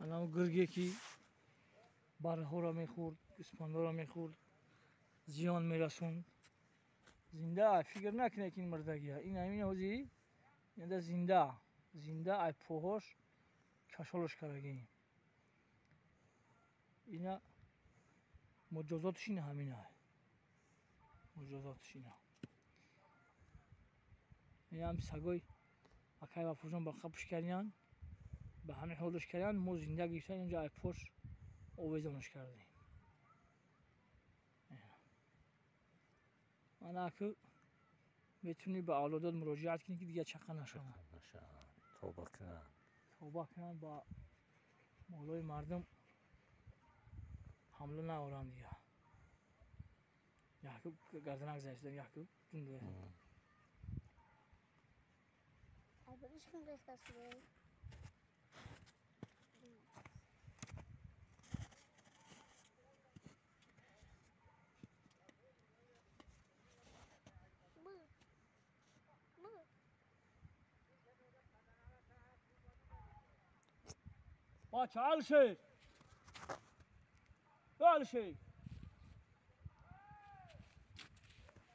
Анам гурге ки барраҳоро мехӯрд, гӯспандоро мехӯрд, зиён мерасонд. Зинда фикр накунед, ки ин мурдагия. Ин ҳамин ҳозир инда зинда, зинда ай поҳош кашолаш кардагӣ. Ина муҷозоташ ин ҳамина. Муҷозоташ ина. Ин ҳам сагои акай Вафурҷон ба қапш кардиян, ба ҳамин ҳолаш кардиян, мо зинда гирифтан инҷо ай пош овезонаш кардем. Ана аку метавонӣ ба авлодот муроҷиат кунӣ, ки дигар чақа нашаванд. Тавба кунанд. Тавба кунанд, ба молои мардум ҳамла наоранд дигар. Яку гарданак заистам, яку дунда. Бача, Алишер! Алишер!